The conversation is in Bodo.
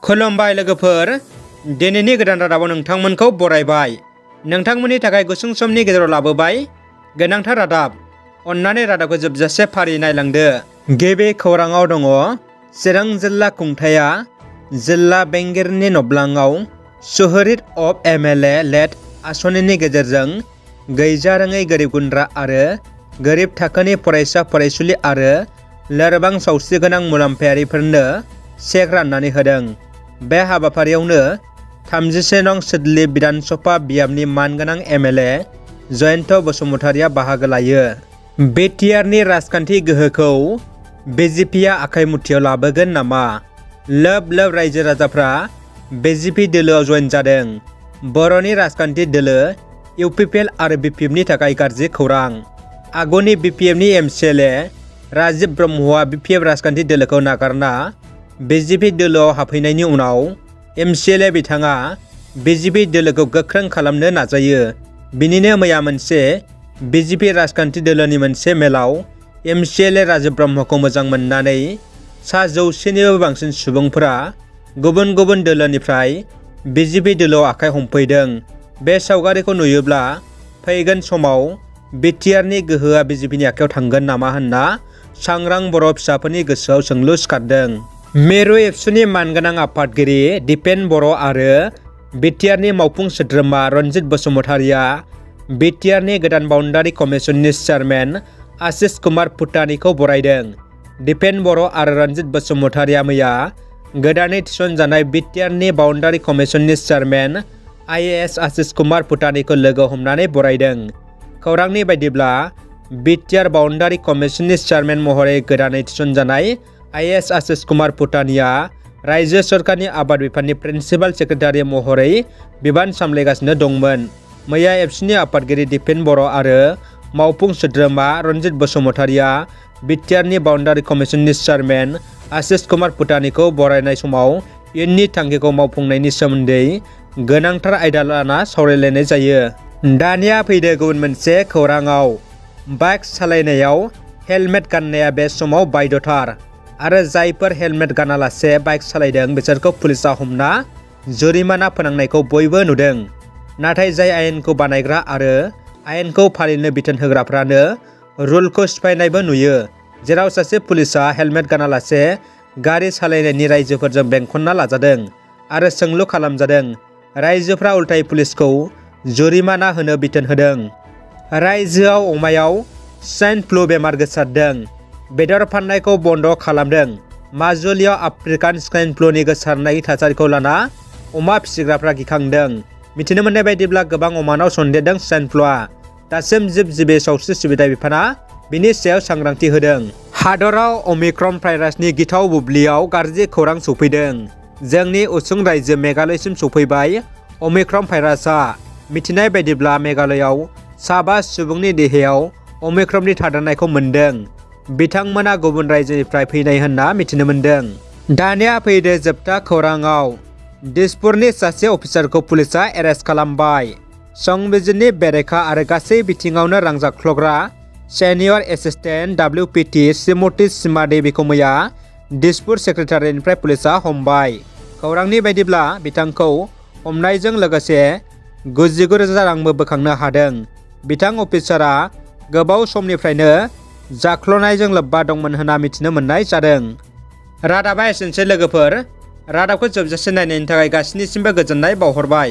खुलुमबाय लोगोफोर, दिनैनि गोदान रादाबाव नोंथांमोनखौ बरायबाय। नोंथांमोननि थाखाय गुसुं समनि गेजेराव लाबोबाय गोनांथार रादाब। अन्नानै रादाबखौ जोबजासे फारि नायलांदो। गिबि खौराङाव दङ, चिरां जिल्ला खुंथाया जिल्ला बेंगिरिनि नब्लाङाव सुहुरिट अफ MLA लेड आसनिनि गेजेरजों गैजारोङै गोरिब गुन्द्रा आरो गोरिब थाखोनि फरायसा फरायसुलि आरो लोरबां सावस्रिगोनां मुलाम्फायारिफोरनो चेक राननानै होदों। बे हाबाफारियावनो 31 नं सिडली बिधान सभा बियाबनि मानगोनां MLA जयन्त बसुमतारिया बाहागो लायो। BTRनि राजखान्थि गोहोखौ BJPआ आखाइ मुथियाव लाबोगोन नामा? लोब लोब रायजो राजाफ्रा BJP दोलोआव जयेन जादों। बर'नि राजखान्थि दोलो UPPL आरो BPFनि थाखाय गाज्रि खौरां। आगुनि BPFनि MCLA राजीव ब्रह्मआ BPF राजखान्थि दोलोखौ नागारना BJP दोलोआव हाबफैनायनि उनाव MCLA बिथाङा BJP दोलोखौ गोख्रों खालामनो नाजायो। बिनिनो मैया मोनसे BJP राजखान्थि दोलोनि मोनसे मेलाव MCLA राजीव ब्रह्मखौ मोजां मोननानै 100निबो बांसिन सुबुंफोरा गुबुन गुबुन दोलोनिफ्राय BJP दोलोआव आखाइ हमफैदों। बे सावगारिखौ नुयोब्ला फैगोन समाव BTRनि गोहोआ BJPनि आखायाव थांगोन नामा होनना सांग्रां बर' फिसाफोरनि गोसोआव सोंलु सिखारदों। मिरु एबसुनि मानगोनां आफादगिरि दिपेन बर' आरो BTRनि मावफुं सोद्रोमा रनजित बसुमतारिया BTRनि गोदान बाउन्डारि कमिसननि चेयारमेन आशिष कुमार भुटानिखौ बरायदों। दिपेन बर' आरो रनजित बसुमतारिया मैया गोदानै थिसनजानाय BTRनि बाउन्डारि कमिसननि चेयारमेन IAS आशिष कुमार भुटानिखौ लोगो हमनानै बरायदों। खौरांनि बायदिब्ला BTR बाउन्डारि कमिसननि चेयारमेन महरै गोदानै थिसनजानाय IAS आशिष कुमार भुटानिया रायजो सरकारनि आबाद बिफाननि प्रिन्सिपाल सेक्रेटारि महरै बिबान सामलायगासिनो दंमोन। मैया एबसुनि आफादगिरि दिपेन बर' आरो मावफुं सोद्रोमा रनजित बसुमतारिया BTRनि बाउन्डारि कमिसननि चेयारमेन आशिष कुमार भुटानिखौ बरायनाय समाव इयुननि थांखिखौ मावफुंनायनि सोमोन्दै गोनांथार आयदा लाना सावरायलायनाय जायो। दानिया फैदो गुबुन मोनसे खौराङाव। बाइक सालायनायाव हेलमेट गाननाया बे समाव बाध्यथार आरो जायफोर हेलमेट गानालासे बाइक सालायदों बिसोरखौ पुलिसा हमना जुरिमाना फोनांनायखौ बयबो नुदों। नाथाय जाय आयेनखौ बानायग्रा आरो आयेनखौ फालिनो बिथोन होग्राफ्रानो रुलखौ सिफायनायबो नुयो, जेराव सासे पुलिसा हेलमेट गानालासे गारि सालायनायनि रायजोफोरजों बेंखनना लाजादों आरो सोंलु खालामजादों। रायजोफ्रा उल्थायै पुलिसखौ जुरिमाना होनो बिथोन होदों। रायजोआव अमायाव स्वाइन फ्लु बेमार गोसारदों। बेदर फाननायखौ बन्द खालामदों। माजुलियाव आफ्रिकान स्वाइन फ्लुनि गोसारनाय थासारिखौ लाना अमा फिसिग्राफ्रा गिखांदों। मिथिनो मोननाय बायदिब्ला गोबां अमानाव सन्देरदों स्वाइन फ्लुआ। दासिम जिब जिबि सावस्रि सिबिथाय बिफाना बिनि सायाव सांग्रांथि होदों। हादराव अमिक्रन भाइरासनि गिथाव बुब्लियाव गाज्रि खौरां सौफैदों। जोंनि उसुं रायजो मेघालयसिम सौफैबाय अमिक्रन भाइरासआ। मिथिनाय बायदिब्ला मेघालयआव 5 सुबुंनि देहायाव अमिक्रननि थादेरनायखौ मोनदों। बिथांमोना गुबुन रायजोनिफ्राय फैनाय होनना मिथिनो मोनदों। दानिया फैदो जोबथा खौराङाव। दिसपुरनि सासे अफिसारखौ पुलिसा एरेस्ट खालामबाय। संबिजिरनि बेरेखा आरो गासै बिथिङावनो रां जाख्ल'ग्रा सेनियर एसिस्टेन्ट WPT श्रीमती सीमा देवीखौ मैया दिसपुर सेक्रेटारियेटनिफ्राय पुलिसा हमबाय। खौरांनि बायदिब्ला बिथांखौ हमनायजों लोगोसे 99,000 रांबो बोखांनो हादों। बिथां अफिसारा गोबाव समनिफ्रायनो जाख्ल'नायजों लोब्बा दंमोन होनना मिथिनो मोननाय जादों। रादाबा एसेनोसै लोगोफोर। रादाबखौ जोबजासे नायनायनि थाखाय गासिनिसिमबो गोजोननाय बावहरबाय।